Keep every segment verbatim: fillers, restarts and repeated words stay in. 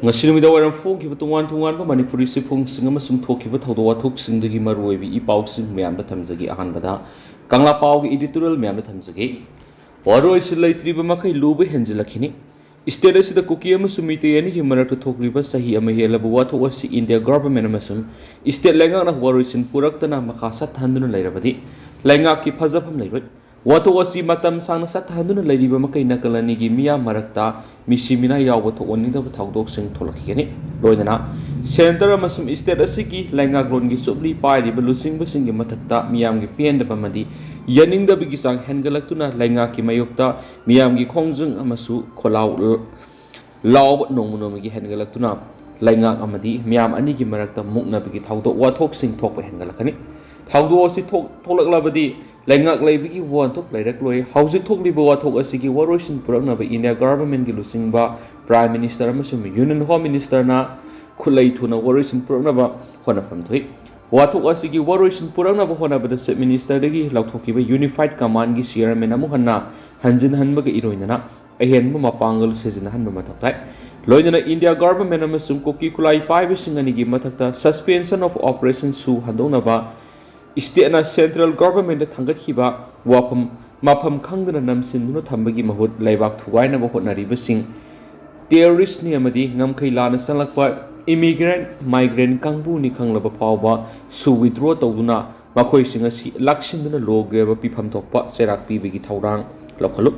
ꯉꯁꯤ ꯅꯨꯃꯤꯗꯥꯡ ꯋꯥꯏꯔꯝ ꯐꯣꯡꯈꯤꯕ ꯇꯣꯉꯥꯟ ꯇꯣꯉꯥꯟꯕ ꯃꯅꯤꯄꯨꯔꯤ ꯆꯦꯐꯣꯡꯁꯤꯡ ꯑꯃꯁꯨꯡ ꯊꯣꯛꯈꯤꯕ ꯊꯧꯗꯣꯛ ꯋꯥꯊꯣꯛꯁꯤꯡꯗꯒꯤ ꯃꯔꯨꯑꯣꯏꯕ ꯏ ꯄꯥꯎꯁꯤꯡ ꯃꯌꯥꯝꯗ ꯊꯝꯖꯒꯦ꯫ ꯑꯍꯥꯟꯕꯗ ꯀꯪꯂꯥ ꯄꯥꯎꯒꯤ editorial ꯃꯌꯥꯝꯗ ꯊꯝꯖꯒꯦ꯫ ꯋꯥꯔꯣꯏꯁꯤꯟ ꯂꯩꯇ꯭ꯔꯤꯕ ꯃꯈꯩ ꯂꯨꯕ ꯍꯦꯟꯖꯤꯜꯂꯛꯈꯤꯅꯤ꯫ State ꯑꯁꯤꯗ ꯀꯨꯀꯤ ꯑꯃꯁꯨꯡ ꯃꯤꯇꯩ ꯑꯅꯤꯒꯤ ꯃꯔꯛꯇ ꯊꯣꯛꯂꯤꯕ ꯆꯍꯤ ꯑꯃ ꯍꯦꯜꯂꯕ ꯋꯥꯊꯣꯛ ꯑꯁꯤ India government ꯑꯃꯁꯨꯡ state ꯂꯩꯉꯥꯛꯅ ꯋꯥꯔꯣꯏꯁꯤꯟ ꯄꯨꯔꯛꯇꯅ ꯃꯈꯥ ꯆꯠꯊꯍꯟꯗꯨꯅ ꯂꯩꯔꯕꯗꯤ ꯂꯩꯉꯥꯛꯀꯤ ꯐꯖꯐꯝ ꯂꯩꯔꯣꯏ꯫ ꯋꯥꯊꯣꯛ ꯑꯁꯤ ꯃꯇꯝ ꯁꯥꯡꯅ ꯆꯠꯊꯍꯟꯗꯨꯅ ꯂꯩꯔꯤꯕ ꯃꯈꯩ ꯅꯥꯀꯜ ꯑꯅꯤꯒꯤ ꯃꯤꯌꯥꯝ ꯃꯔꯛꯇ ꯃꯤꯁꯤ ꯃꯤꯅꯥ ꯌꯥꯎꯕ ꯊꯣꯛꯍꯟꯅꯤꯡꯗꯕ ꯊꯧꯗꯣꯛꯁꯤꯡ ꯊꯣꯛꯂꯛꯈꯤꯒꯅꯤ꯫ ꯂꯣꯏꯅꯅ centre ꯑꯃꯁꯨꯡ state ꯑꯁꯤꯒꯤ ꯂꯩꯉꯥꯛꯂꯣꯟꯒꯤ ꯆꯨꯞꯂꯤ ꯄꯥꯏꯔꯤꯕ ꯂꯨꯆꯤꯡꯕꯁꯤꯡꯒꯤ ꯃꯊꯛꯇ ꯃꯤꯌꯥꯝꯒꯤ ꯄꯦꯟꯗꯕ ꯑꯃꯗꯤ ꯌꯥꯅꯤꯡꯗꯕꯒꯤ ꯆꯥꯡ ꯍꯦꯟꯒꯠꯂꯛꯇꯨꯅ ꯂꯩꯉꯥꯛꯀꯤ ꯃꯥꯌꯣꯛꯇ ꯃꯤꯌꯥꯝꯒꯤ ꯈꯣꯡꯖꯪ ꯑꯃꯁꯨ ꯈꯣꯜꯂꯥꯎ ꯂꯥꯎꯕ ꯅꯣꯡꯃ ꯅꯣꯡꯃꯒꯤ ꯍꯦꯟꯒꯠꯂꯛꯇꯨꯅ ꯂꯩꯉꯥꯛ ꯑꯃꯗꯤ ꯃꯤꯌꯥꯝ ꯑꯅꯤꯒꯤ ꯃꯔꯛꯇ ꯃꯨꯛꯅꯕꯒꯤ ꯊꯧꯗꯣꯛ ꯋꯥꯊꯣꯛꯁꯤꯡ ꯊꯣꯛꯄ ꯍꯦꯟꯒꯠꯂꯛꯀꯅꯤ꯫ ꯊꯧꯗꯣꯛ ꯑꯁꯤ ꯊꯣꯛ-, ꯊꯣꯛꯂꯛꯂꯕꯗꯤ ꯂꯩꯉꯥꯛ ꯂꯩꯕꯒꯤ ꯋꯥꯍꯟꯊꯣꯛ ꯂꯩꯔꯛꯂꯣꯏ꯫ ꯍꯧꯖꯤꯛ ꯊꯣꯛꯂꯤꯕ ꯋꯥꯊꯣꯛ ꯑꯁꯤꯒꯤ ꯋꯥꯔꯣꯏꯁꯤꯟ ꯄꯨꯔꯛꯅꯕ India government ꯀꯤ ꯂꯨꯆꯤꯡꯕ Prime Minister ꯑꯃꯁꯨꯡ Union Home Minister ꯅ ꯈꯨꯠꯂꯩ ꯊꯨꯅ ꯋꯥꯔꯣꯏꯁꯤꯟ ꯄꯨꯔꯛꯅꯕ ꯍꯣꯠꯅꯐꯝ ꯊꯣꯛꯏ꯫ ꯋꯥꯊꯣꯛ ꯑꯁꯤꯒꯤ ꯋꯥꯔꯣꯏꯁꯤꯟ ꯄꯨꯔꯛꯅꯕ ꯍꯣꯠꯅꯕꯗ Chief Minister ꯗꯒꯤ ꯂꯧꯊꯣꯛꯈꯤꯕ Unified Command ꯒꯤ chairman ꯑꯃꯨꯛ ꯍꯟꯅ ꯍꯟꯖꯤꯟꯍꯟꯕꯒ ꯏꯔꯣꯏꯅꯅ ꯑꯍꯦꯟꯕ ꯃꯄꯥꯡꯒꯜ ꯁꯤꯖꯤꯟꯅꯍꯟꯕ ꯃꯊꯧ ꯇꯥꯏ꯫ ꯂꯣꯏꯅꯅ India government ꯑꯃꯁꯨꯡ ꯀꯨꯀꯤ ꯈꯨꯠꯂꯥꯏ ꯄꯥꯏꯕꯁꯤꯡ ꯑꯅꯤꯒꯤ ꯃꯊꯛꯇ suspension of operation ꯁꯨ ꯍꯟꯗꯣꯛꯅꯕ state ꯅ central government ꯊꯥꯡꯒꯠꯈꯤꯕ ꯋꯥꯐꯝ ꯃꯐꯝ ꯈꯪꯗꯅ ꯅꯝꯁꯤꯟꯗꯨꯅ ꯊꯝꯕꯒꯤ ꯃꯍꯨꯠ ꯂꯩꯕꯥꯛ ꯊꯨꯒꯥꯏꯅꯕ ꯍꯣꯠꯅꯔꯤꯕꯁꯤꯡ terrorist ꯅꯤ ꯑꯃꯗꯤ ꯉꯝꯈꯩ ꯂꯥꯟꯅ ꯆꯪꯂꯛꯄ immigrant, migrant ꯀꯥꯡꯕꯨꯅꯤ ꯈꯪꯂꯕ ꯐꯥꯎꯕ ꯁꯨ withdraw ꯇꯧꯗꯨꯅ ꯃꯈꯣꯏꯁꯤꯡ ꯑꯁꯤ ꯂꯥꯛꯁꯤꯟꯗꯨꯅ ꯂꯣꯒꯤ ꯑꯣꯏꯕ ꯄꯤꯐꯝ ꯊꯣꯛꯄ ꯆꯩꯔꯥꯛ ꯄꯤꯕꯒꯤ ꯊꯧꯔꯥꯡ ꯂꯧꯈꯠꯂꯨ꯫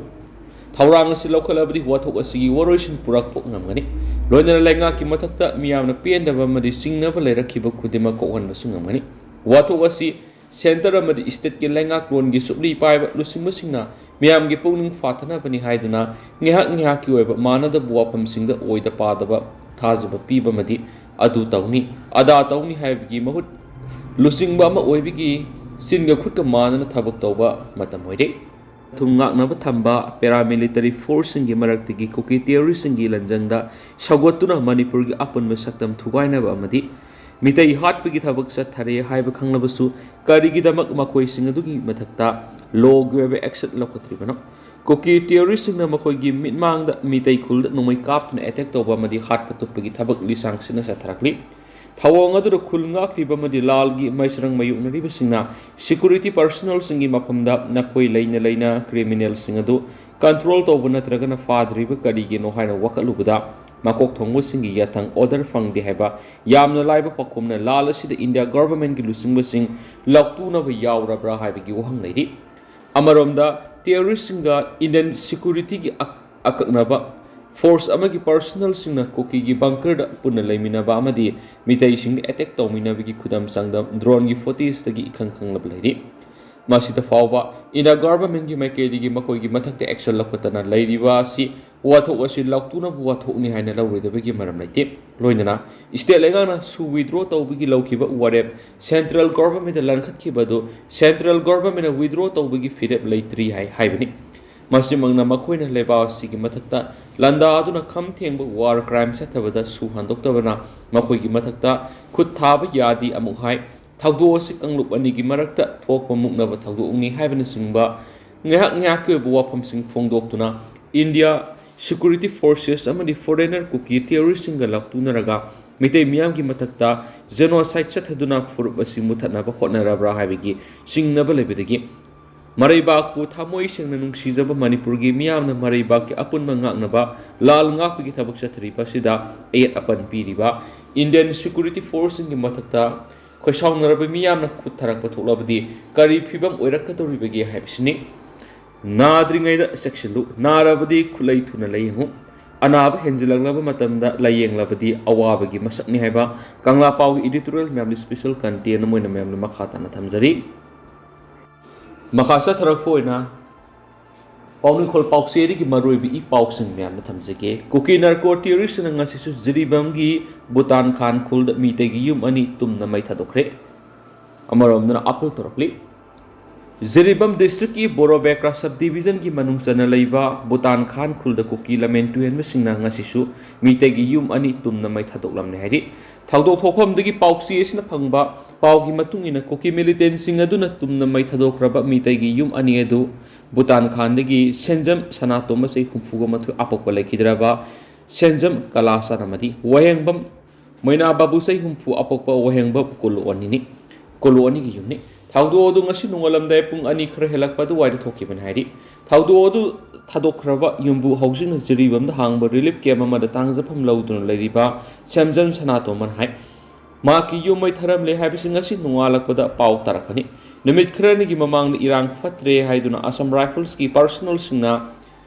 ꯊꯧꯔꯥꯡ ꯑꯁꯤ ꯂꯧꯈꯠꯂꯕꯗꯤ ꯋꯥꯊꯣꯛ ꯑꯁꯤꯒꯤ ꯋꯥꯔꯣꯏꯁꯤꯟ ꯄꯨꯔꯛꯄ ꯉꯝꯒꯅꯤ꯫ ꯂꯣꯏꯅꯅ ꯂꯩꯉꯥꯛꯀꯤ ꯃꯊꯛꯇ ꯃꯤꯌꯥꯝꯅ ꯄꯦꯟꯗꯕ ꯑꯃꯗꯤ ꯆꯤꯡꯅꯕ ꯂꯩꯔꯛꯈꯤꯕ ꯈꯨꯗꯤꯡꯃꯛ ꯀꯣꯛꯍꯟꯕꯁꯨ ꯉꯝꯒꯅꯤ꯫ ꯋꯥꯊꯣꯛ ꯑꯁꯤ centre ꯑꯃꯗꯤ state ꯀꯤ ꯂꯩꯉꯥꯛꯂꯣꯟꯒꯤ ꯆꯨꯞꯂꯤ ꯄꯥꯏꯕ ꯂꯨꯆꯤꯡꯕꯁꯤꯡꯅ ꯃꯤꯌꯥꯝꯒꯤ ꯄꯨꯛꯅꯤꯡ ꯐꯥꯊꯅꯕꯅꯤ ꯍꯥꯏꯗꯨꯅ ꯉꯥꯏꯍꯥꯛ ꯉꯥꯏꯍꯥꯛꯀꯤ ꯑꯣꯏꯕ ꯃꯥꯟꯅꯗꯕ ꯋꯥꯐꯝꯁꯤꯡꯗ ꯑꯣꯏꯗ ꯄꯥꯗꯕ ꯊꯥꯖꯕ ꯄꯤꯕ ꯑꯃꯗꯤ ꯑꯗꯨ ꯇꯧꯅꯤ, ꯑꯗꯥ ꯇꯧꯅꯤ ꯍꯥꯏꯕꯒꯤ ꯃꯍꯨꯠ ꯂꯨꯆꯤꯡꯕ ꯑꯃ ꯑꯣꯏꯕꯒꯤ ꯆꯤꯟꯒ ꯈꯨꯠꯀ ꯃꯥꯟꯅꯅ ꯊꯕꯛ ꯇꯧꯕ ꯃꯇꯝ ꯑꯣꯏꯔꯦ꯫ ꯊꯨꯝ ꯉꯥꯛꯅꯕ ꯊꯝꯕ paramilitary force ꯁꯤꯡꯒꯤ ꯃꯔꯛꯇꯒꯤ ꯀꯨꯀꯤ terrorist ꯁꯤꯡꯒꯤ ꯂꯟꯖꯪꯗ ꯁꯧꯒꯠꯇꯨꯅ ꯃꯅꯤꯄꯨꯔꯒꯤ ꯑꯄꯨꯟꯕ ꯁꯛꯇꯝ ꯊꯨꯒꯥꯏꯅꯕ ꯑꯃꯗꯤ ꯃꯤꯇꯩ ꯍꯥꯠꯄꯒꯤ ꯊꯕꯛ ꯆꯠꯊꯔꯦ ꯍꯥꯏꯕ ꯈꯪꯂꯕꯁꯨ ꯀꯔꯤꯒꯤꯗꯃꯛ ꯃꯈꯣꯏꯁꯤꯡ ꯑꯗꯨꯒꯤ ꯃꯊꯛꯇ ꯂꯣꯒꯤ ꯑꯣꯏꯕ action ꯂꯧꯈꯠꯇ꯭ꯔꯤꯕꯅꯣ? ꯀꯨꯀꯤ ꯇꯦꯔꯣꯔꯤꯁꯁꯤꯡꯅ ꯃꯈꯣꯏꯒꯤ ꯃꯤꯠꯃꯥꯡꯗ ꯃꯤꯇꯩ ꯈꯨꯜꯗ ꯅꯣꯡꯃꯩ ꯀꯥꯞꯇꯨꯅ ꯑꯦꯇꯦꯛ ꯇꯧꯕ ꯑꯃꯗꯤ ꯍꯥꯠꯄ ꯇꯨꯞꯄꯒꯤ ꯊꯕꯛ ꯂꯤꯁꯥꯡ ꯁꯤꯠꯅ ꯆꯠꯊꯔꯛꯂꯤ꯫ ꯊꯧꯑꯣꯡ ꯑꯗꯨꯗ ꯈꯨꯜ ꯉꯥꯛꯂꯤꯕ ꯑꯃꯗꯤ ꯂꯥꯜꯒꯤ ꯃꯩꯁ꯭ꯔꯪ ꯃꯥꯌꯣꯛꯅꯔꯤꯕꯁꯤꯡꯅ ꯁꯦꯀ꯭ꯌꯨꯔꯤꯇꯤ ꯄꯔꯁꯣꯅꯦꯜꯁꯤꯡꯒꯤ ꯃꯐꯝꯗ ꯅꯈꯣꯏ ꯂꯩꯅ ꯂꯩꯅ ꯀ꯭ꯔꯤꯃꯤꯅꯦꯜꯁꯤꯡ ꯑꯗꯨ ꯀꯟꯇ꯭ꯔꯣꯜ ꯇꯧꯕ ꯅꯠꯇ꯭ꯔꯒꯅ ꯐꯥꯗ꯭ꯔꯤꯕ ꯀꯔꯤꯒꯤꯅꯣ ꯍꯥꯏꯅ ꯋꯥꯀꯠꯂꯨꯕꯗ, ꯃꯀꯣꯛ ꯊꯣꯡꯕꯁꯤꯡꯒꯤ ꯌꯥꯊꯪ ꯑꯣꯔꯗꯔ ꯐꯪꯗꯦ ꯍꯥꯏꯕ ꯌꯥꯝꯅ ꯂꯥꯏꯕ ꯄꯥꯎꯈꯨꯝꯅ ꯂꯥꯜ ꯑꯁꯤꯗ ꯏꯟꯗꯤꯌꯥ ꯒꯚꯔꯟꯃꯦꯟꯠꯀꯤ ꯂꯨꯆꯤꯡꯕꯁꯤꯡ ꯂꯧꯇꯨꯅꯕ ꯌꯥꯎꯔꯕ꯭ꯔꯥ ꯍꯥꯏꯕꯒꯤ ꯋꯥꯍꯪ ꯂꯩꯔꯤ꯫ ꯑꯃꯔꯣꯝꯗ, ꯇꯦꯔꯣꯔꯤꯁꯁꯤꯡꯒ ꯏꯟꯗꯤꯌꯟ ꯁꯦꯀ꯭ꯌꯨꯔꯤꯇꯤꯒꯤ ꯑꯛ-, ꯑꯀꯛꯅꯕ ꯐꯣꯔꯁ ꯑꯃꯒꯤ ꯄꯔꯁꯣꯅꯦꯜꯁꯤꯡꯅ ꯀꯨꯀꯤꯒꯤ ꯕꯪꯀꯔꯗ ꯄꯨꯟꯅ ꯂꯩꯃꯤꯟꯅꯕ ꯑꯃꯗꯤ ꯃꯤꯇꯩꯁꯤꯡꯗ ꯑꯦꯇꯦꯛ ꯇꯧꯃꯤꯟꯅꯕꯒꯤ ꯈꯨꯗꯝ ꯆꯥꯡꯗꯝ ꯗ꯭ꯔꯣꯟꯒꯤ ꯐꯨꯇꯦꯖꯇꯒꯤ ꯏꯈꯪ ꯈꯪꯂꯕ ꯂꯩꯔꯤ꯫ ꯃꯁꯤꯗ ꯐꯥꯎꯕ ꯏꯟꯗꯤꯌꯥ ꯒꯚꯔꯟꯃꯦꯟꯠꯀꯤ ꯃꯥꯏꯀꯩꯗꯒꯤ ꯃꯈꯣꯏꯒꯤ ꯃꯊꯛꯇ ꯑꯦꯛꯁꯟ ꯂꯧꯈꯠꯇꯅ ꯂꯩꯔꯤꯕ ꯑꯁꯤ ꯋꯥꯊꯣꯛ ꯑꯁꯤ ꯂꯥꯎꯊꯣꯛꯅꯕ ꯋꯥꯊꯣꯛꯅꯤ ꯍꯥꯏꯅ ꯂꯧꯔꯣꯏꯗꯕꯒꯤ ꯃꯔꯝ ꯂꯩꯇꯦ꯫ ꯂꯣꯏꯅꯅ ꯁ꯭ꯇꯦꯠ ꯂꯩꯉꯥꯛꯅ ꯁꯨ ꯋꯤꯗ꯭ꯔꯣ ꯇꯧꯕꯒꯤ ꯂꯧꯈꯤꯕ ꯋꯥꯔꯦꯞ ꯁꯦꯟꯇ꯭ꯔꯦꯜ ꯒꯚꯔꯟꯃꯦꯟꯠꯇ ꯂꯪꯈꯠꯈꯤꯕ ꯑꯗꯨ ꯁꯦꯟꯇ꯭ꯔꯦꯜ ꯒꯚꯔꯟꯃꯦꯟꯠꯅ ꯋꯤꯗ꯭ꯔꯣ ꯇꯧꯕꯒꯤ ꯐꯤꯔꯦꯞ ꯂꯩꯇ꯭ꯔꯤ ꯍꯥꯏ ꯍꯥꯏꯕꯅꯤ꯫ ꯃꯁꯤꯃꯛꯅ ꯃꯈꯣꯏꯅ ꯂꯩꯕꯥꯛ ꯑꯁꯤꯒꯤ ꯃꯊꯛꯇ ꯂꯥꯟꯗꯥꯗꯨꯅ ꯈꯝ ꯊꯦꯡꯕ ꯋꯥꯔ ꯀ꯭ꯔꯥꯏꯝ ꯆꯠꯊꯕꯗ ꯁꯨ ꯍꯟꯗꯣꯛꯇꯕꯅ ꯃꯈꯣꯏꯒꯤ ꯃꯊꯛꯇ ꯈꯨꯠ ꯊꯥꯕ ꯌꯥꯗꯦ ꯑꯃꯨꯛ ꯍꯥꯏ꯫ ꯊꯧꯗꯣꯛ ꯑꯁꯤ ꯀꯥꯡꯂꯨꯞ ꯑꯅꯤꯒꯤ ꯃꯔꯛꯇ ꯊꯣꯛꯄ ꯃꯨꯛꯅꯕ ꯊꯧꯗꯣꯛꯅꯤ ꯍꯥꯏꯕꯅꯆꯤꯡꯕ ꯉꯥꯏꯍꯥꯛ ꯉꯥꯏꯍꯥꯛꯀꯤ ꯑꯣꯏꯕ ꯋꯥꯐꯝꯁꯤꯡ ꯐꯣꯡꯗꯣꯛꯇꯨꯅ ꯏꯟꯗꯤꯌꯥ ꯁꯦꯀ꯭ꯌꯨꯔꯤꯇꯤ ꯐꯣꯔꯁꯦꯁ ꯑꯃꯗꯤ ꯐꯣꯔꯦꯅꯔ ꯀꯨꯀꯤ ꯇꯦꯔꯣꯔꯤꯁꯁꯤꯡꯒ ꯂꯥꯎꯇꯨꯅꯔꯒ ꯃꯤꯇꯩ ꯃꯤꯌꯥꯝꯒꯤ ꯃꯊꯛꯇ ꯖꯦꯅꯣꯁꯥꯏꯠ ꯆꯠꯊꯗꯨꯅ ꯐꯨꯔꯨꯞ ꯑꯁꯤ ꯃꯨꯊꯠꯅꯕ ꯍꯣꯠꯅꯔꯕ꯭ꯔꯥ ꯍꯥꯏꯕꯒꯤ ꯆꯤꯡꯅꯕ ꯂꯩꯕꯗꯒꯤ ꯃꯔꯩꯕꯥꯛꯄꯨ ꯊꯃꯣꯏ ꯁꯦꯡꯅ ꯅꯨꯡꯁꯤꯖꯕ ꯃꯅꯤꯄꯨꯔꯒꯤ ꯃꯤꯌꯥꯝꯅ ꯃꯔꯩꯕꯥꯛꯀꯤ ꯑꯄꯨꯟꯕ ꯉꯥꯛꯅꯕ ꯂꯥꯜ ꯉꯥꯛꯄꯒꯤ ꯊꯕꯛ ꯆꯠꯊꯔꯤꯕ ꯑꯁꯤꯗ ꯑꯌꯦꯠ ꯑꯄꯟ ꯄꯤꯔꯤꯕ ꯏꯟꯗꯤꯌꯟ ꯁꯦꯀ꯭ꯌꯨꯔꯤꯇꯤ ꯐꯣꯔꯁꯁꯤꯡꯒꯤ ꯃꯊꯛꯇ ꯈꯣꯏꯁꯥꯎꯅꯔꯕ ꯃꯤꯌꯥꯝꯅ ꯈꯨꯠ ꯊꯥꯔꯛꯄ ꯊꯣꯛꯂꯕꯗꯤ ꯀꯔꯤ ꯐꯤꯕꯝ ꯑꯣꯏꯔꯛꯀꯗꯧꯔꯤꯕꯒꯦ ꯍꯥꯏꯕꯁꯤꯅꯤ꯫ ꯅꯥꯗ꯭ꯔꯤꯉꯩꯗ ꯆꯦꯛꯁꯤꯜꯂꯨ, ꯅꯥꯔꯕꯗꯤ ꯈꯨꯠꯂꯩ ꯊꯨꯅ ꯂꯥꯌꯦꯡꯉꯨ, ꯑꯅꯥꯕ ꯍꯦꯟꯖꯤꯜꯂꯛꯂꯕ ꯃꯇꯝꯗ ꯂꯥꯌꯦꯡꯂꯕꯗꯤ ꯑꯋꯥꯕꯒꯤ ꯃꯁꯛꯅꯤ ꯍꯥꯏꯕ ꯀꯪꯂꯥ ꯄꯥꯎꯒꯤ ꯏꯗꯤꯇꯣꯔꯤꯌꯦꯜ ꯃꯌꯥꯝꯗ ꯁ꯭ꯄꯦꯁꯦꯜ ꯀꯟꯇꯦꯟ ꯑꯃ ꯑꯣꯏꯅ ꯃꯌꯥꯝꯗ ꯃꯈꯥ ꯇꯥꯅ ꯊꯝꯖꯔꯤ꯫ ꯃꯈꯥ ꯆꯠꯊꯔꯛꯄ ꯑꯣꯏꯅ ꯄꯥꯎꯅꯤꯡꯈꯣꯜ ꯄꯥꯎꯆꯦꯗꯒꯤ ꯃꯔꯨꯑꯣꯏꯕ ꯏ ꯄꯥꯎꯁꯤꯡ ꯃꯌꯥꯝꯗ ꯊꯝꯖꯒꯦ꯫ ꯀꯨꯀꯤ ꯅꯥꯔꯀꯣ ꯇꯦꯔꯣꯔꯤꯁꯅ ꯉꯁꯤꯁꯨ ꯖꯤꯔꯤꯕꯥꯝꯒꯤ ꯕꯨꯇꯥꯟ ꯈꯥꯟ ꯈꯨꯜꯗ ꯃꯤꯇꯩꯒꯤ ꯌꯨꯝ ꯑꯅꯤ ꯇꯨꯝꯅ ꯃꯩ ꯊꯥꯗꯣꯛꯈ꯭ꯔꯦ꯫ ꯑꯃꯔꯣꯝꯗꯅ ꯑꯥꯄꯜ ꯇꯧꯔꯛꯂꯤ꯫ ꯖꯤꯔꯤꯕꯥꯝ ꯗꯤꯁꯇ꯭ꯔꯤꯛꯀꯤ ꯕꯣꯔꯣꯕꯦꯀ꯭ꯔꯥ ꯁꯕ ꯗꯤꯕꯤꯖꯟꯒꯤ ꯃꯅꯨꯡ ꯆꯟꯅ ꯂꯩꯕ ꯕꯨꯇꯥꯟ ꯈꯥꯟ ꯈꯨꯜꯗ ꯀꯨꯀꯤ ꯂꯝꯃꯦꯟ ꯇꯨꯍꯦꯟꯕꯁꯤꯡꯅ ꯉꯁꯤꯁꯨ ꯃꯤꯇꯩꯒꯤ ꯌꯨꯝ ꯑꯅꯤ ꯇꯨꯝꯅ ꯃꯩ ꯊꯥꯗꯣꯛꯂꯝꯂꯦ ꯍꯥꯏꯔꯤ꯫ ꯊꯧꯗꯣꯛ ꯊꯣꯛꯐꯝꯗꯒꯤ ꯄꯥꯎꯆꯦ ꯑꯁꯤꯅ ꯐꯪꯕ ꯄꯥꯎꯒꯤ ꯃꯇꯨꯡ ꯏꯟꯅ, ꯀꯨꯀꯤ ꯃꯤꯂꯤꯇꯦꯟꯁꯤꯡ ꯑꯗꯨꯅ ꯇꯨꯝꯅ ꯃꯩ ꯊꯥꯗꯣꯛꯈ꯭ꯔꯕ ꯃꯤꯇꯩꯒꯤ ꯌꯨꯝ ꯑꯅꯤ ꯑꯗꯨ ꯕꯨꯇꯥꯟ ꯈꯥꯟꯗꯒꯤ ꯁꯦꯟꯖꯝ ꯁꯅꯥꯇꯣꯝꯕ ꯆꯍꯤ ꯍꯨꯝꯐꯨꯒ ꯃꯥꯊꯣꯏ ꯑꯄꯣꯛꯄ ꯂꯩꯈꯤꯗ꯭ꯔꯕ ꯁꯦꯟꯖꯝ ꯀꯂꯥꯁꯥꯟ ꯑꯃꯗꯤ ꯋꯥꯍꯦꯡꯕꯝ ꯃꯣꯏꯅꯥ ꯕꯥꯕꯨ ꯆꯍꯤ ꯍꯨꯝꯐꯨ ꯑꯄꯣꯛꯄ ꯋꯥꯍꯦꯡꯕꯝ ꯀꯣꯂꯨ ꯑꯅꯤꯅꯤ꯫ ꯀꯣꯂꯨ ꯑꯅꯤꯒꯤ ꯌꯨꯝꯅꯤ꯫ ꯊꯧꯗꯣꯛ ꯑꯗꯨ ꯉꯁꯤ ꯅꯣꯡꯉꯥꯜꯂꯝꯗꯥꯏ ꯄꯨꯡ ꯑꯅꯤ ꯈꯔ ꯍꯦꯜꯂꯛꯄ ꯑꯗꯨꯋꯥꯏꯗ ꯊꯣꯛꯈꯤꯕꯅꯤ ꯍꯥꯏꯔꯤ꯫ ꯊꯧꯗꯣꯛ ꯑꯗꯨ ꯊꯥꯗꯣꯛꯈ꯭ꯔꯕ ꯌꯨꯝꯕꯨ ꯍꯧꯖꯤꯛꯅ ꯖꯤꯔꯤꯕꯥꯝꯗ ꯍꯥꯡꯕ ꯔꯤꯂꯤꯐ ꯀꯦꯝꯞ ꯑꯃꯗ ꯇꯥꯡꯖꯐꯝ ꯂꯧꯗꯨꯅ ꯂꯩꯔꯤꯕ ꯁꯦꯝꯖꯟ ꯁꯅꯥꯇꯣꯝꯕꯅ ꯍꯥꯏ꯫ ꯃꯍꯥꯛꯀꯤ ꯌꯨꯝ ꯃꯩ ꯊꯔꯝꯂꯦ ꯍꯥꯏꯕꯁꯤ ꯉꯁꯤ ꯅꯣꯡꯉꯥꯜꯂꯛꯄꯗ ꯄꯥꯎ ꯇꯥꯔꯛꯄꯅꯤ꯫ ꯅꯨꯃꯤꯠ ꯈꯔꯅꯤꯒꯤ ꯃꯃꯥꯡꯗ ꯏꯔꯥꯡ ꯐꯠꯇ꯭ꯔꯦ ꯍꯥꯏꯗꯨꯅ ꯑꯁꯥꯝ ꯔꯥꯏꯐꯜꯁꯀꯤ ꯄꯥꯔꯁꯣꯅꯦꯜꯁꯤꯡꯅ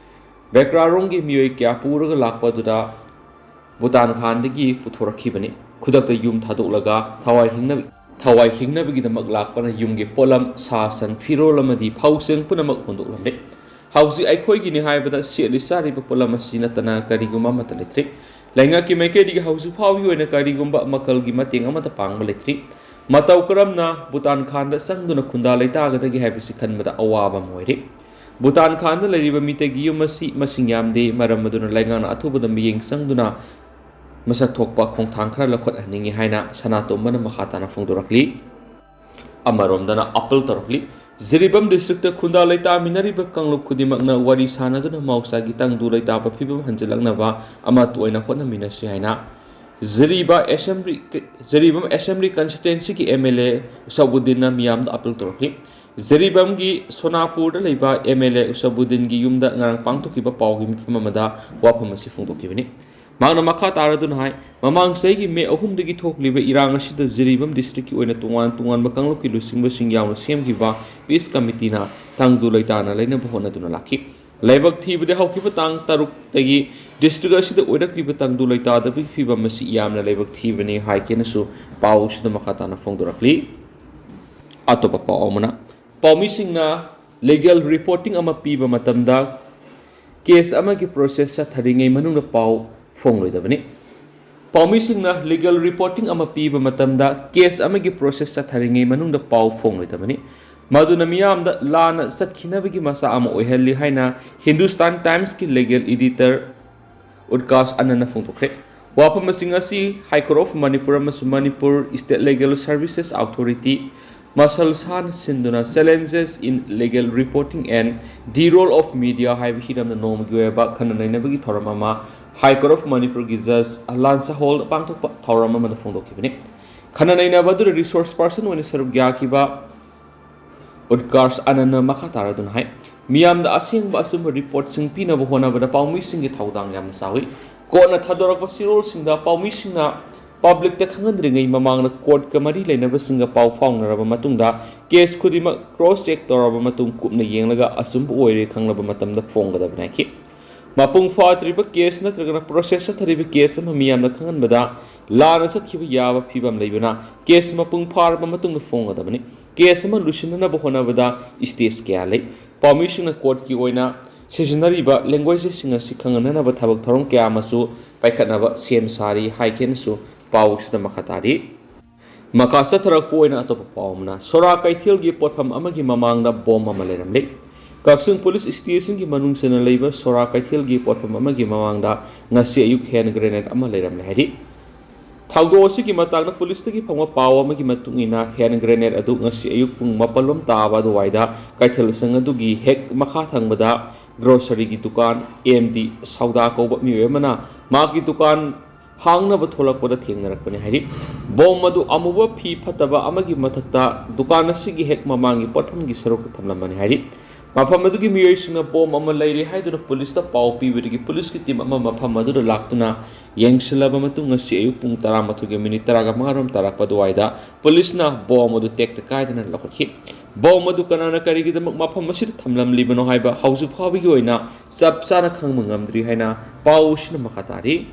ꯕꯦꯀ꯭ꯔꯥꯔꯣꯡꯒꯤ ꯃꯤꯑꯣꯏ ꯀꯌꯥ ꯄꯨꯔꯒ ꯂꯥꯛꯄ ꯑꯗꯨꯗ ꯕꯨꯇꯥꯟ ꯈꯥꯟꯗꯒꯤ ꯄꯨꯊꯣꯔꯛꯈꯤꯕꯅꯤ꯫ ꯈꯨꯗꯛꯇ ꯌꯨꯝ ꯊꯥꯗꯣꯛꯂꯒ ꯊꯋꯥꯏ ꯍꯤꯡꯅꯕ, ꯊꯋꯥꯏ ꯍꯤꯡꯅꯕꯒꯤꯗꯃꯛ ꯂꯥꯛꯄꯅ ꯌꯨꯝꯒꯤ ꯄꯣꯠꯂꯝ, ꯁꯥ ꯁꯟ, ꯐꯤꯔꯣꯜ ꯑꯃꯗꯤ ꯐꯧꯁꯦꯡ ꯄꯨꯝꯅꯃꯛ ꯍꯨꯟꯗꯣꯛꯂꯝꯃꯤ꯫ ꯍꯧꯖꯤꯛ ꯑꯩꯈꯣꯏꯒꯤꯅꯤ ꯍꯥꯏꯕꯗ ꯁꯦꯠꯂꯤ ꯆꯥꯔꯤꯕ ꯄꯣꯠꯂꯝ ꯑꯁꯤ ꯅꯠꯇꯅ ꯀꯔꯤꯒꯨꯝꯕ ꯑꯃꯠꯇ ꯂꯩꯇ꯭ꯔꯤ꯫ ꯂꯩꯉꯥꯛꯀꯤ ꯃꯥꯏꯀꯩꯗꯒꯤ ꯍꯧꯖꯤꯛ ꯐꯥꯎꯒꯤ ꯑꯣꯏꯅ ꯀꯔꯤꯒꯨꯝꯕ ꯃꯈꯜꯒꯤ ꯃꯇꯦꯡ ꯑꯃꯠꯇ ꯄꯥꯡꯕ ꯂꯩꯇ꯭ꯔꯤ꯫ ꯃꯇꯧ ꯀꯔꯝꯅ ꯚꯨꯇꯥꯟ ꯈꯥꯟꯗ ꯆꯪꯗꯨꯅ ꯈꯨꯟꯗꯥ ꯂꯩꯇꯥꯒꯗꯒꯦ ꯍꯥꯏꯕꯁꯤ ꯈꯟꯕꯗ ꯑꯋꯥꯕ ꯑꯃ ꯑꯣꯏꯔꯦ꯫ ꯚꯨꯇꯥꯟ ꯈꯥꯟꯗ ꯂꯩꯔꯤꯕ ꯃꯤꯇꯩꯒꯤ ꯌꯨꯝ ꯑꯁꯤ ꯃꯁꯤꯡ ꯌꯥꯝꯗꯦ, ꯃꯔꯝ ꯑꯗꯨꯅ ꯂꯩꯉꯥꯛꯅ ꯑꯊꯨꯕꯗ ꯃꯤꯠꯌꯦꯡ ꯆꯪꯗꯨꯅ ꯃꯁꯛ ꯊꯣꯛꯄ ꯈꯣꯡꯊꯥꯡ ꯈꯔ ꯂꯧꯈꯠꯍꯟꯅꯤꯡꯏ ꯍꯥꯏꯅ ꯁꯅꯥꯇꯣꯝꯕꯅ ꯃꯈꯥ ꯇꯥꯅ ꯐꯣꯡꯗꯣꯔꯛꯂꯤ꯫ ꯑꯃꯔꯣꯝꯗꯅ ꯑꯥꯄꯤꯜ ꯇꯧꯔꯛꯂꯤ꯫ ꯖꯤꯔꯤꯕꯥꯝ ꯗꯤꯁꯇ꯭ꯔꯤꯛꯇ ꯈꯨꯟꯗꯥ ꯂꯩꯇꯥꯃꯤꯟꯅꯔꯤꯕ ꯀꯥꯡꯂꯨꯞ ꯈꯨꯗꯤꯡꯃꯛꯅ ꯋꯥꯔꯤ ꯁꯥꯅꯗꯨꯅ ꯃꯍꯧꯁꯥꯒꯤ ꯇꯪꯗꯨ ꯂꯩꯇꯥꯕ ꯐꯤꯕꯝ ꯍꯟꯖꯤꯜꯂꯛꯅꯕ ꯑꯃꯠꯇ ꯑꯣꯏꯅ ꯍꯣꯠꯅꯃꯤꯟꯅꯁꯤ ꯍꯥꯏꯅ ꯖꯤꯔꯤꯕꯥ ꯑꯦꯁꯦꯝꯕ꯭ꯂꯤ, ꯖꯤꯔꯤꯕꯥꯝ ꯑꯦꯁꯦꯝꯕ꯭ꯂꯤ ꯀꯟꯁꯇꯤꯇ꯭ꯋꯦꯟꯁꯤꯒꯤ ꯑꯦꯝ ꯑꯦꯜ ꯑꯦ ꯎꯁꯥꯕꯨꯗꯤꯟꯅ ꯃꯤꯌꯥꯝꯗ ꯑꯥꯄꯤꯜ ꯇꯧꯔꯛꯂꯤ꯫ ꯖꯤꯔꯤꯕꯥꯝꯒꯤ ꯁꯣꯅꯥꯄꯨꯔꯗ ꯂꯩꯕ ꯑꯦꯝ ꯑꯦꯜ ꯑꯦ ꯎꯁꯥꯕꯨꯗꯤꯟꯒꯤ ꯌꯨꯝꯗ ꯉꯔꯥꯡ ꯄꯥꯡꯊꯣꯛꯈꯤꯕ ꯄꯥꯎꯒꯤ ꯃꯤꯐꯝ ꯑꯃꯗ ꯋꯥꯐꯝ ꯑꯁꯤ ꯐꯣꯡꯗꯣꯛꯈꯤꯕꯅꯤ꯫ ꯃꯍꯥꯛꯅ ꯃꯈꯥ ꯇꯥꯔꯗꯨꯅ ꯍꯥꯏ, ꯃꯃꯥꯡ ꯆꯍꯤꯒꯤ ꯃꯦ ꯑꯍꯨꯝꯗꯒꯤ ꯊꯣꯛꯂꯤꯕ ꯏꯔꯥꯡ ꯑꯁꯤꯗ ꯖꯤꯔꯤꯕꯥꯝ ꯗꯤꯁꯇ꯭ꯔꯤꯛꯀꯤ ꯑꯣꯏꯅ ꯇꯣꯉꯥꯟ ꯇꯣꯉꯥꯟꯕ ꯀꯥꯡꯂꯨꯞꯀꯤ ꯂꯨꯆꯤꯡꯕꯁꯤꯡ ꯌꯥꯎꯅ ꯁꯦꯝꯈꯤꯕ ꯄꯤꯁ ꯀꯃꯤꯇꯤꯅ ꯇꯪꯗꯨ ꯂꯩꯇꯥꯅ ꯂꯩꯅꯕ ꯍꯣꯠꯅꯗꯨꯅ ꯂꯥꯛꯈꯤ꯫ ꯂꯥꯏꯕꯛ ꯊꯤꯕꯗꯤ ꯍꯧꯈꯤꯕ ꯇꯥꯡ ꯇꯔꯨꯛꯇꯒꯤ ꯗꯤꯁꯇ꯭ꯔꯤꯛ ꯑꯁꯤꯗ ꯑꯣꯏꯔꯛꯂꯤꯕ ꯇꯪꯗꯨ ꯂꯩꯇꯥꯗꯕꯒꯤ ꯐꯤꯕꯝ ꯑꯁꯤ ꯌꯥꯝꯅ ꯂꯥꯏꯕꯛ ꯊꯤꯕꯅꯤ ꯍꯥꯏꯈꯤꯅꯁꯨ ꯄꯥꯎ ꯑꯁꯤꯗ ꯃꯈꯥ ꯇꯥꯅ ꯐꯣꯡꯗꯣꯔꯛꯂꯤ꯫ ꯑꯇꯣꯞꯄ ꯄꯥꯎ ꯑꯃꯅ, ꯄꯥꯎꯃꯤꯁꯤꯡꯅ ꯂꯤꯒꯦꯜ ꯔꯤꯄꯣꯔꯇꯤꯡ ꯑꯃ ꯄꯤꯕ ꯃꯇꯝꯗ ꯀꯦꯁ ꯑꯃꯒꯤ ꯄ꯭ꯔꯣꯁꯦꯁ ꯆꯠꯊꯔꯤꯉꯩ ꯃꯅꯨꯡꯗ ꯄꯥꯎ ꯐꯣꯡꯂꯣꯏꯗꯕꯅꯤ꯫ ꯄꯥꯎꯃꯤꯁꯤꯡꯅ ꯂꯤꯒꯦꯜ ꯔꯤꯄꯣꯔꯇꯤꯡ ꯑꯃ ꯄꯤꯕ ꯃꯇꯝꯗ ꯀꯦꯁ ꯑꯃꯒꯤ ꯄ꯭ꯔꯣꯁꯦꯁ ꯆꯠꯊꯔꯤꯉꯩ ꯃꯅꯨꯡꯗ ꯄꯥꯎ ꯐꯣꯡꯂꯣꯏꯗꯕꯅꯤ꯫ ꯃꯗꯨꯅ ꯃꯤꯌꯥꯝꯗ ꯂꯥꯟꯅ ꯆꯠꯈꯤꯅꯕꯒꯤ ꯃꯆꯥꯛ ꯑꯃ ꯑꯣꯏꯍꯜꯂꯤ ꯍꯥꯏꯅ ꯍꯤꯟꯗꯨꯁꯇꯥꯟ ꯇꯥꯏꯝꯁꯀꯤ ꯂꯤꯒꯦꯜ ꯏꯗꯤꯇꯔ ꯎꯠꯀꯥꯁ ꯑꯅꯟꯅ ꯐꯣꯡꯗꯣꯛꯈ꯭ꯔꯦ꯫ ꯋꯥꯐꯝꯁꯤꯡ ꯑꯁꯤ High Court of Manipur ꯑꯃꯁꯨꯡ Manipur State Legal Services Authority muscle ꯁꯥꯅ ꯁꯤꯟꯗꯨꯅ Challenges in Legal Reporting and the Role of Media ꯍꯥꯏꯕ ꯍꯤꯔꯝꯗ ꯅꯣꯡꯃꯒꯤ ꯑꯣꯏꯕ ꯈꯟꯅ ꯅꯩꯅꯕꯒꯤ ꯊꯧꯔꯝ ꯑꯃ High Court of Manipurꯒꯤ Judge ꯂꯥꯟꯁꯥ ꯍꯣꯜꯗ ꯄꯥꯡꯊꯣꯛꯄ ꯊꯧꯔꯝ ꯑꯃꯗ ꯐꯣꯡꯗꯣꯛꯈꯤꯕꯅꯤ꯫ ꯈꯟꯅ ꯅꯩꯅꯕ ꯑꯗꯨꯗ resource person ꯑꯣꯏꯅ ꯁꯔꯨꯛ ꯌꯥꯈꯤꯕ ꯎꯠꯀꯥꯔꯁ ꯑꯅꯟꯅ ꯃꯈꯥ ꯇꯥꯔꯗꯨꯅ ꯍꯥꯏ, ꯃꯤꯌꯥꯝꯗ ꯑꯁꯦꯡꯕ ꯑꯆꯨꯝꯕ ꯔꯤꯄꯣꯔꯠꯁꯤꯡ ꯄꯤꯅꯕ ꯍꯣꯠꯅꯕꯗ ꯄꯥꯎꯃꯤꯁꯤꯡꯒꯤ ꯊꯧꯗꯥꯡ ꯌꯥꯝꯅ ꯆꯥꯎꯏ꯫ ꯀꯣꯔꯠꯅ ꯊꯥꯗꯣꯔꯛꯄ ꯆꯦꯔꯣꯜꯁꯤꯡꯗ ꯄꯥꯎꯃꯤꯁꯤꯡꯅ ꯄꯕ꯭ꯂꯤꯛꯇ ꯈꯪꯍꯟꯗ꯭ꯔꯤꯉꯩ ꯃꯃꯥꯡꯗ ꯀꯣꯔꯠꯀ ꯃꯔꯤ ꯂꯩꯅꯕꯁꯤꯡꯒ ꯄꯥꯎ ꯐꯥꯎꯅꯔꯕ ꯃꯇꯨꯡꯗ ꯀꯦꯁ ꯈꯨꯗꯤꯡꯃꯛ ꯀ꯭ꯔꯣꯁ ꯆꯦꯛ ꯇꯧꯔꯕ ꯃꯇꯨꯡ ꯀꯨꯞꯅ ꯌꯦꯡꯂꯒ ꯑꯆꯨꯝꯕ ꯑꯣꯏꯔꯦ ꯈꯪꯂꯕ ꯃꯇꯝꯗ ꯐꯣꯡꯒꯗꯕꯅꯤ ꯍꯥꯏꯈꯤ꯫ ꯃꯄꯨꯡ ꯐꯥꯗ꯭ꯔꯤꯕ ꯀꯦꯁ ꯅꯠꯇ꯭ꯔꯒꯅ ꯄ꯭ꯔꯣꯁꯦꯁ ꯆꯠꯊꯔꯤꯕ ꯀꯦꯁ ꯑꯃ ꯃꯤꯌꯥꯝꯗ ꯈꯪꯍꯟꯕꯗ ꯂꯥꯟꯅ ꯆꯠꯈꯤꯕ ꯌꯥꯕ ꯐꯤꯕꯝ ꯂꯩꯕꯅ ꯀꯦꯁ ꯃꯄꯨꯡ ꯐꯥꯔꯕ ꯃꯇꯨꯡꯗ ꯐꯣꯡꯒꯗꯕꯅꯤ꯫ ꯀꯦꯁ ꯑꯃ ꯂꯣꯏꯁꯤꯟꯅꯅꯕ ꯍꯣꯠꯅꯕꯗ ꯁ꯭ꯇꯦꯖ ꯀꯌꯥ ꯂꯩ꯫ ꯄꯥꯎꯃꯤꯁꯤꯡꯅ ꯀꯣꯔꯠꯀꯤ ꯑꯣꯏꯅ ꯁꯤꯖꯤꯟꯅꯔꯤꯕ ꯂꯦꯡꯒ꯭ꯋꯦꯖꯁꯤꯡ ꯑꯁꯤ ꯈꯪꯍꯟꯅꯅꯕ ꯊꯕꯛ ꯊꯧꯔꯝ ꯀꯌꯥ ꯑꯃꯁꯨ ꯄꯥꯏꯈꯠꯅꯕ ꯁꯦꯝ ꯁꯥꯔꯤ ꯍꯥꯏꯈꯤꯅꯁꯨ ꯄꯥꯎꯁꯤꯗ ꯃꯈꯥ ꯇꯥꯔꯤ꯫ ꯃꯈꯥ ꯆꯠꯊꯔꯛꯄ ꯑꯣꯏꯅ ꯑꯇꯣꯞꯄ ꯄꯥꯎ ꯑꯃꯅ, ꯁꯣꯔꯥ ꯀꯩꯊꯦꯜꯒꯤ ꯄꯣꯠꯐꯝ ꯑꯃꯒꯤ ꯃꯃꯥꯡꯗ ꯕꯣꯝ ꯑꯃ ꯂꯩꯔꯝꯂꯤ꯫ ꯀꯛꯆꯤꯡ ꯄꯨꯂꯤꯁ ꯁ꯭ꯇꯦꯁꯟꯒꯤ ꯃꯅꯨꯡ ꯆꯟꯅ ꯂꯩꯕ ꯁꯣꯔꯥ ꯀꯩꯊꯦꯜꯒꯤ ꯄꯣꯠꯐꯝ ꯑꯃꯒꯤ ꯃꯃꯥꯡꯗ ꯉꯁꯤ ꯑꯌꯨꯛ ꯍꯦꯟ ꯒ꯭ꯔꯦꯅꯦꯗ ꯑꯃ ꯂꯩꯔꯝꯂꯦ ꯍꯥꯏꯔꯤ꯫ ꯊꯧꯗꯣꯛ ꯑꯁꯤꯒꯤ ꯃꯇꯥꯡꯗ ꯄꯨꯂꯤꯁꯇꯒꯤ ꯐꯪꯕ ꯄꯥꯎ ꯑꯃꯒꯤ ꯃꯇꯨꯡ ꯏꯟꯅ, ꯍꯦꯟ ꯒ꯭ꯔꯦꯅꯦꯗ ꯑꯗꯨ ꯉꯁꯤ ꯑꯌꯨꯛ ꯄꯨꯡ ꯃꯥꯄꯜ ꯂꯣꯝ ꯇꯥꯕ ꯑꯗꯨꯋꯥꯏꯗ ꯀꯩꯊꯦꯜ ꯁꯪ ꯑꯗꯨꯒꯤ ꯍꯦꯛ ꯃꯈꯥ ꯊꯪꯕꯗ ꯒ꯭ꯔꯣꯁꯔꯤꯒꯤ ꯗꯨꯀꯥꯟ ꯑꯦꯝ ꯗꯤ ꯁꯥꯎꯗꯥ ꯀꯧꯕ ꯃꯤꯑꯣꯏ ꯑꯃꯅ ꯃꯍꯥꯛꯀꯤ ꯗꯨꯀꯥꯟ ꯍꯥꯡꯅꯕ ꯊꯣꯛꯂꯛꯄꯗ ꯊꯦꯡꯅꯔꯛꯄꯅꯤ ꯍꯥꯏꯔꯤ꯫ ꯕꯣꯝ ꯑꯗꯨ ꯑꯃꯨꯕ ꯐꯤ ꯐꯠꯇꯕ ꯑꯃꯒꯤ ꯃꯊꯛꯇ ꯗꯨꯀꯥꯟ ꯑꯁꯤꯒꯤ ꯍꯦꯛ ꯃꯃꯥꯡꯒꯤ ꯄꯣꯠꯐꯝꯒꯤ ꯁꯔꯨꯛꯇ ꯊꯝꯂꯝꯕꯅꯤ ꯍꯥꯏꯔꯤ꯫ ꯃꯐꯝ ꯑꯗꯨꯒꯤ ꯃꯤꯑꯣꯏꯁꯤꯡꯅ ꯕꯣꯝ ꯑꯃ ꯂꯩꯔꯦ ꯍꯥꯏꯗꯨꯅ ꯄꯨꯂꯤꯁꯇ ꯄꯥꯎ ꯄꯤꯕꯗꯒꯤ ꯄꯨꯂꯤꯁꯀꯤ ꯇꯤꯝ ꯑꯃ ꯃꯐꯝ ꯑꯗꯨꯗ ꯂꯥꯛꯇꯨꯅ ꯌꯦꯡꯁꯤꯜꯂꯕ ꯃꯇꯨꯡ, ꯉꯁꯤ ꯑꯌꯨꯛ ꯄꯨꯡ ꯇꯔꯥꯃꯥꯊꯣꯏꯒ ꯃꯤꯅꯤꯠ ꯇꯔꯥꯃꯉꯥ ꯔꯣꯝ ꯇꯥꯔꯛꯄ ꯑꯗꯨꯋꯥꯏꯗ ꯄꯨꯂꯤꯁꯅ ꯕꯣꯝ ꯑꯗꯨ ꯇꯦꯛꯇ ꯀꯥꯏꯗꯅ ꯂꯧꯈꯠꯈꯤ꯫ ꯕꯣꯝ ꯑꯗꯨ ꯀꯅꯥꯅ ꯀꯔꯤꯒꯤꯗꯃꯛ ꯃꯐꯝ ꯑꯁꯤꯗ ꯊꯝꯂꯝꯂꯤꯕꯅꯣ ꯍꯥꯏꯕ ꯍꯧꯖꯤꯛ ꯐꯥꯎꯕꯒꯤ ꯑꯣꯏꯅ ꯆꯞ ꯆꯥꯅ ꯈꯪꯕ ꯉꯝꯗ꯭ꯔꯤ ꯍꯥꯏꯅ ꯄꯥꯎ ꯑꯁꯤꯅ ꯃꯈꯥ ꯇꯥꯔꯤ꯫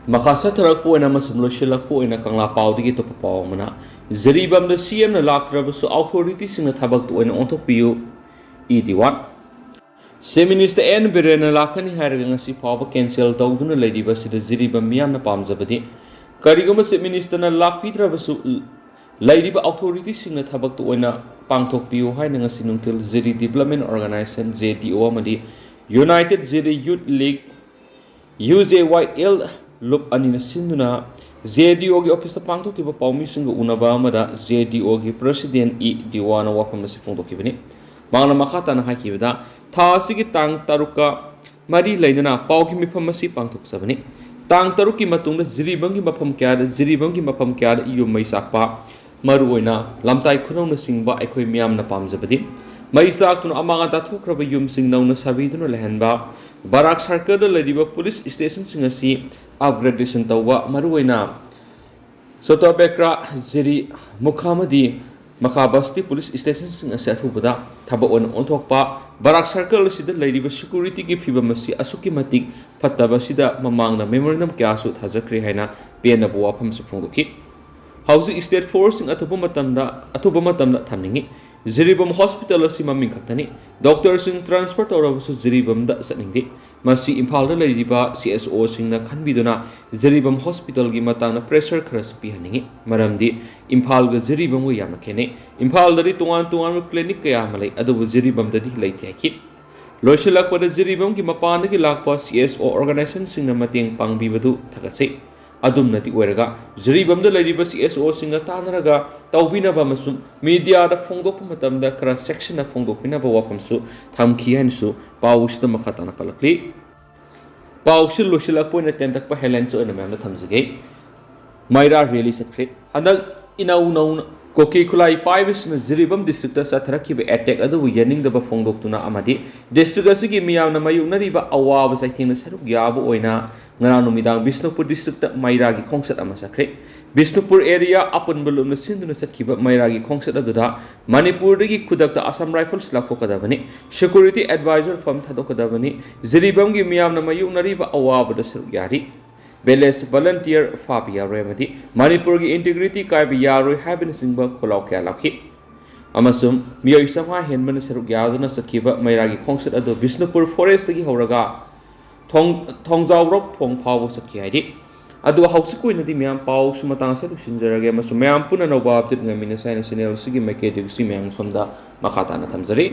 ꯃꯈꯥ ꯆꯠꯊꯔꯛꯄ ꯑꯣꯏꯅ ꯑꯃꯁꯨꯡ ꯂꯣꯏꯁꯤꯜꯂꯛꯄ ꯑꯣꯏꯅ ꯀꯪꯂꯥ ꯄꯥꯎꯗꯒꯤ ꯑꯇꯣꯞꯄ ꯄꯥꯎ ꯑꯃꯅ, ꯖꯤꯔꯤꯕꯥꯝꯗ ꯁꯤ ꯑꯦꯝꯅ ꯂꯥꯛꯇ꯭ꯔꯕꯁꯨ ꯑꯣꯊꯣꯔꯤꯇꯤꯁꯤꯡꯅ ꯊꯕꯛꯇ ꯑꯣꯏꯅ ꯑꯣꯟꯊꯣꯛꯄꯤꯌꯨ, E D one. Chief minister and ꯕꯤꯔꯦꯟꯅ ꯂꯥꯛꯀꯅꯤ ꯍꯥꯏꯔꯒ ꯉꯁꯤ ꯐꯥꯎꯕ ꯀꯦꯟꯁꯦꯜ ꯇꯧꯗꯨꯅ ꯂꯩꯔꯤꯕ ꯑꯁꯤꯗ ꯖꯤꯔꯤꯕꯥꯝ ꯃꯤꯌꯥꯝꯅ ꯄꯥꯝꯖꯕꯗꯤ, ꯀꯔꯤꯒꯨꯝꯕ ꯆꯤꯐ ꯃꯤꯅꯤꯁꯇꯔꯅ ꯂꯥꯛꯄꯤꯗ꯭ꯔꯕꯁꯨ, ꯂꯩꯔꯤꯕ ꯑꯣꯊꯣꯔꯤꯇꯤꯁꯤꯡꯅ ꯊꯕꯛꯇ ꯑꯣꯏꯅ ꯄꯥꯡꯊꯣꯛꯄꯤꯌꯨ ꯍꯥꯏꯅ ꯉꯁꯤ ꯅꯨꯡꯊꯤꯜ ꯖꯤꯔꯤ ꯗꯤꯕꯂꯞꯃꯦꯟ ꯑꯣꯔꯒꯅꯥꯏꯖꯦꯁꯟ, ꯖꯦ ꯗꯤ ꯑꯣ, ꯑꯃꯗꯤ ꯌꯨꯅꯥꯏꯇꯦꯗ ꯖꯤꯔꯤ ꯌꯨꯊ ꯂꯤꯒ, ꯌꯨ ꯖꯦ ꯋꯥꯏ ꯑꯦꯜ, ꯂꯨꯞ ꯑꯅꯤꯅ ꯁꯤꯟꯗꯨꯅ ꯖꯦ ꯗꯤ ꯑꯣꯒꯤ ꯑꯣꯐꯤꯁꯇ ꯄꯥꯡꯊꯣꯛꯈꯤꯕ ꯄꯥꯎꯃꯤꯁꯤꯡꯒ ꯎꯅꯕ ꯑꯃꯗ ꯖꯦ ꯗꯤ ꯑꯣꯒꯤ ꯄ꯭ꯔꯁꯤꯗꯦꯟ ꯏ ꯗꯤꯋꯥꯅ ꯋꯥꯐꯝ ꯑꯁꯤ ꯐꯣꯡꯗꯣꯛꯈꯤꯕꯅꯤ꯫ ꯃꯍꯥꯛꯅ ꯃꯈꯥ ꯇꯥꯅ ꯍꯥꯏꯈꯤꯕꯗ, ꯊꯥ ꯑꯁꯤꯒꯤ ꯇꯥꯡ ꯇꯔꯨꯛꯀ ꯃꯔꯤ ꯂꯩꯅꯅ ꯄꯥꯎꯒꯤ ꯃꯤꯐꯝ ꯑꯁꯤ ꯄꯥꯡꯊꯣꯛꯆꯕꯅꯤ꯫ ꯇꯥꯡ ꯇꯔꯨꯛꯀꯤ ꯃꯇꯨꯡꯗ ꯖꯤꯔꯤꯕꯥꯝꯒꯤ ꯃꯐꯝ ꯀꯌꯥꯗ, ꯖꯤꯔꯤꯕꯥꯝꯒꯤ ꯃꯐꯝ ꯀꯌꯥꯗ ꯌꯨꯝ ꯃꯩ ꯆꯥꯛꯄ, ꯃꯔꯨꯑꯣꯏꯅ ꯂꯝꯇꯥꯏ ꯈꯨꯅꯧꯅꯆꯤꯡꯕ ꯑꯩꯈꯣꯏ ꯃꯤꯌꯥꯝꯅ ꯄꯥꯝꯖꯕꯗꯤ ꯃꯩ ꯆꯥꯛꯇꯨꯅ ꯑꯃꯥꯡ ꯑꯇꯥ ꯊꯣꯛꯈ꯭ꯔꯕ ꯌꯨꯝꯁꯤꯡ ꯅꯧꯅ ꯁꯥꯕꯤꯗꯨꯅ ꯂꯩꯍꯟꯕ, ꯕꯔꯥꯛ ꯁꯔꯀꯜꯗ ꯂꯩꯔꯤꯕ ꯄꯨꯂꯤꯁ ꯁ꯭ꯇꯦꯁꯟꯁꯤꯡ ꯑꯁꯤ ꯑꯞꯒ꯭ꯔꯦꯗꯦꯁꯟ ꯇꯧꯕ, ꯃꯔꯨꯑꯣꯏꯅ ꯁꯣꯇꯣꯕꯦꯀ꯭ꯔꯥ, ꯖꯤꯔꯤ, ꯃꯨꯈꯥ ꯑꯃꯗꯤ ꯃꯈꯥ ꯕꯁꯇꯤ ꯄꯨꯂꯤꯁ ꯁ꯭ꯇꯦꯁꯟꯁꯤꯡ ꯑꯁꯤ ꯑꯊꯨꯕꯗ ꯊꯕꯛ ꯑꯣꯏꯅ ꯑꯣꯟꯊꯣꯛꯄ, ꯕꯔꯥꯛ ꯁꯔꯀꯜ ꯑꯁꯤꯗ ꯂꯩꯔꯤꯕ ꯁꯦꯀ꯭ꯌꯨꯔꯤꯇꯤꯒꯤ ꯐꯤꯕꯝ ꯑꯁꯤ ꯑꯁꯨꯛꯀꯤ ꯃꯇꯤꯛ ꯐꯠꯇꯕꯁꯤꯗ ꯃꯃꯥꯡꯗ ꯃꯦꯃꯣꯔꯦꯟꯗꯝ ꯀꯌꯥꯁꯨ ꯊꯥꯖꯈ꯭ꯔꯦ ꯍꯥꯏꯅ ꯄꯦꯟꯅꯕ ꯋꯥꯐꯝꯁꯨ ꯐꯣꯡꯗꯣꯛꯈꯤ꯫ ꯍꯧꯖꯤꯛ ꯁ꯭ꯇꯦꯠ ꯐꯣꯔꯁꯁꯤꯡ ꯑꯊꯨꯕ ꯃꯇꯝꯗ, ꯑꯊꯨꯕ ꯃꯇꯝꯗ ꯊꯝꯅꯤꯡꯏ꯫ ꯖꯤꯔꯤꯕꯥꯝ ꯍꯣꯁꯄꯤꯇꯥꯜ ꯑꯁꯤ ꯃꯃꯤꯡ ꯈꯛꯇꯅꯤ꯫ ꯗꯣꯛꯇꯔꯁꯤꯡ ꯇ꯭ꯔꯥꯟꯁꯐꯔ ꯇꯧꯔꯕꯁꯨ ꯖꯤꯔꯤꯕꯥꯝꯗ ꯆꯠꯅꯤꯡꯗꯦ꯫ ꯃꯁꯤ ꯏꯝꯐꯥꯜꯗ ꯂꯩꯔꯤꯕ ꯁꯤ ꯑꯦꯁ ꯑꯣꯁꯤꯡꯅ ꯈꯟꯕꯤꯗꯨꯅ ꯖꯤꯔꯤꯕꯥꯝ ꯍꯣꯁꯄꯤꯇꯥꯜꯒꯤ ꯃꯇꯥꯡꯗ ꯄ꯭ꯔꯦꯁꯔ ꯈꯔꯁꯨ ꯄꯤꯍꯟꯅꯤꯡꯏ꯫ ꯃꯔꯝꯗꯤ ꯏꯝꯐꯥꯜꯒ ꯖꯤꯔꯤꯕꯥꯝꯒ ꯌꯥꯝꯅ ꯈꯦꯠꯅꯩ꯫ ꯏꯝꯐꯥꯜꯗꯗꯤ ꯇꯣꯉꯥꯟ ꯇꯣꯉꯥꯟꯕ ꯀ꯭ꯂꯤꯅꯤꯛ ꯀꯌꯥ ꯑꯃ ꯂꯩ, ꯑꯗꯨꯕꯨ ꯖꯤꯔꯤꯕꯥꯝꯗꯗꯤ ꯂꯩꯇꯦ ꯍꯥꯏꯈꯤ꯫ ꯂꯣꯏꯁꯤꯜꯂꯛꯄꯗ ꯖꯤꯔꯤꯕꯥꯝꯒꯤ ꯃꯄꯥꯟꯗꯒꯤ ꯂꯥꯛꯄ ꯁꯤ ꯑꯦꯁ ꯑꯣ ꯑꯣꯔꯒꯅꯥꯏꯖꯦꯁꯟꯁꯤꯡꯅ ꯃꯇꯦꯡ ꯄꯥꯡꯕꯤꯕꯗꯨ ꯊꯥꯒꯠꯆꯩ꯫ ꯑꯗꯨꯝꯅꯗꯤ ꯑꯣꯏꯔꯒ ꯖꯤꯔꯤꯕꯥꯝꯗ ꯂꯩꯔꯤꯕ ꯁꯤ ꯑꯦꯁ ꯑꯣꯁꯤꯡꯒ ꯇꯥꯟꯅꯔꯒ ꯇꯧꯕꯤꯅꯕ ꯑꯃꯁꯨꯡ ꯃꯤꯗꯤꯌꯥꯗ ꯐꯣꯡꯗꯣꯛꯄ ꯃꯇꯝꯗ ꯈꯔ ꯆꯦꯛꯁꯤꯟꯅ ꯐꯣꯡꯗꯣꯛꯄꯤꯅꯕ ꯋꯥꯐꯝꯁꯨ ꯊꯝꯈꯤ ꯍꯥꯏꯅꯁꯨ ꯄꯥꯎꯁꯤꯗ ꯃꯈꯥ ꯇꯥꯅ ꯄꯜꯂꯛꯂꯤ꯫ ꯄꯥꯎꯁꯤ ꯂꯣꯏꯁꯤꯜꯂꯛꯄ ꯑꯣꯏꯅ ꯇꯦꯟꯇꯛꯄ ꯍꯦꯗꯂꯥꯏꯟꯁ ꯑꯣꯏꯅ ꯃꯌꯥꯝꯗ ꯊꯝꯖꯒꯦ꯫ ꯃꯩꯔꯥ ꯔꯦꯂꯤ ꯆꯠꯈ꯭ꯔꯦ꯫ ꯍꯟꯗꯛ ꯏꯅꯧ ꯅꯧꯅ ꯀꯨꯀꯤ ꯈꯨꯠꯂꯥꯏ ꯄꯥꯏꯕꯁꯤꯡꯅ ꯖꯤꯔꯤꯕꯥꯝ ꯗꯤꯁꯇ꯭ꯔꯤꯛꯇ ꯆꯠꯊꯔꯛꯈꯤꯕ ꯑꯦꯇꯦꯛ ꯑꯗꯨꯕꯨ ꯌꯥꯅꯤꯡꯗꯕ ꯐꯣꯡꯗꯣꯛꯇꯨꯅ ꯑꯃꯗꯤ ꯗꯤꯁꯇ꯭ꯔꯤꯛ ꯑꯁꯤꯒꯤ ꯃꯤꯌꯥꯝꯅ ꯃꯥꯌꯣꯛꯅꯔꯤꯕ ꯑꯋꯥꯕ ꯆꯩꯊꯦꯡꯗ ꯁꯔꯨꯛ ꯌꯥꯕ ꯑꯣꯏꯅ ꯉꯔꯥꯡ ꯅꯨꯃꯤꯗꯥꯡ ꯕꯤꯁꯅꯨꯄꯨꯔ ꯗꯤꯁꯇ꯭ꯔꯤꯛꯇ ꯃꯩꯔꯥꯒꯤ ꯈꯣꯡꯆꯠ ꯑꯃ ꯆꯠꯈ꯭ꯔꯦ꯫ ꯕꯤꯁꯅꯨꯄꯨꯔ ꯑꯦꯔꯤꯌꯥ ꯑꯄꯨꯟꯕ ꯂꯨꯞꯅ ꯁꯤꯟꯗꯨꯅ ꯆꯠꯈꯤꯕ ꯃꯩꯔꯥꯒꯤ ꯈꯣꯡꯆꯠ ꯑꯗꯨꯗ ꯃꯅꯤꯄꯨꯔꯗꯒꯤ ꯈꯨꯗꯛꯇ ꯑꯁꯥꯝ ꯔꯥꯏꯐꯜꯁ ꯂꯥꯛꯊꯣꯛꯀꯗꯕꯅꯤ, ꯁꯦꯀ꯭ꯌꯨꯔꯤꯇꯤ ꯑꯦꯗꯚꯥꯏꯖꯔ ꯐꯝ ꯊꯥꯗꯣꯛꯀꯗꯕꯅꯤ, ꯖꯤꯔꯤꯕꯥꯝꯒꯤ ꯃꯤꯌꯥꯝꯅ ꯃꯥꯌꯣꯛꯅꯔꯤꯕ ꯑꯋꯥꯕꯗ ꯁꯔꯨꯛ ꯌꯥꯔꯤ꯫ ꯚꯤꯂꯦꯖ ꯚꯣꯂꯨꯟꯇꯤꯌꯔ ꯐꯥꯕ ꯌꯥꯔꯣꯏ ꯑꯃꯗꯤ ꯃꯅꯤꯄꯨꯔꯒꯤ ꯏꯟꯇꯤꯒ꯭ꯔꯤꯇꯤ ꯀꯥꯏꯕ ꯌꯥꯔꯣꯏ ꯍꯥꯏꯕꯅꯆꯤꯡꯕ ꯈꯣꯜꯂꯥꯎ ꯀꯌꯥ ꯂꯥꯎꯈꯤ꯫ ꯑꯃꯁꯨꯡ ꯃꯤꯑꯣꯏ ꯆꯥꯝꯃꯉꯥ ꯍꯦꯟꯕꯅ ꯁꯔꯨꯛ ꯌꯥꯗꯨꯅ ꯆꯠꯈꯤꯕ ꯃꯩꯔꯥꯒꯤ ꯈꯣꯡꯆꯠ ꯑꯗꯨ ꯕꯤꯁꯅꯨꯄꯨꯔ ꯐꯣꯔꯦꯁꯇꯒꯤ ꯍꯧꯔꯒ ꯊꯣꯡ-, ꯊꯣꯡꯖꯥꯎꯔꯣꯛ ꯊꯣꯡ ꯐꯥꯎꯕ ꯆꯠꯈꯤ ꯍꯥꯏꯔꯤ꯫ ꯑꯗꯨ ꯍꯧꯖꯤꯛꯀꯤ ꯑꯣꯏꯅꯗꯤ ꯃꯌꯥꯝ ꯄꯥꯎꯁꯨ ꯃꯇꯥꯡ ꯑꯁꯤꯗ ꯂꯣꯏꯁꯤꯟꯖꯔꯒꯦ ꯑꯃꯁꯨꯡ ꯃꯌꯥꯝ ꯄꯨꯟꯅ ꯑꯅꯧꯕ ꯑꯞꯗꯦꯠ ꯉꯥꯏꯃꯤꯟꯅꯁꯤ ꯍꯥꯏꯅ ꯆꯦꯅꯦꯜ ꯑꯁꯤꯒꯤ ꯃꯥꯏꯀꯩꯗꯒꯤꯁꯨ ꯃꯌꯥꯝꯒꯤ ꯁꯣꯝꯗ ꯃꯈꯥ ꯇꯥꯅ ꯊꯝꯖꯔꯤ꯫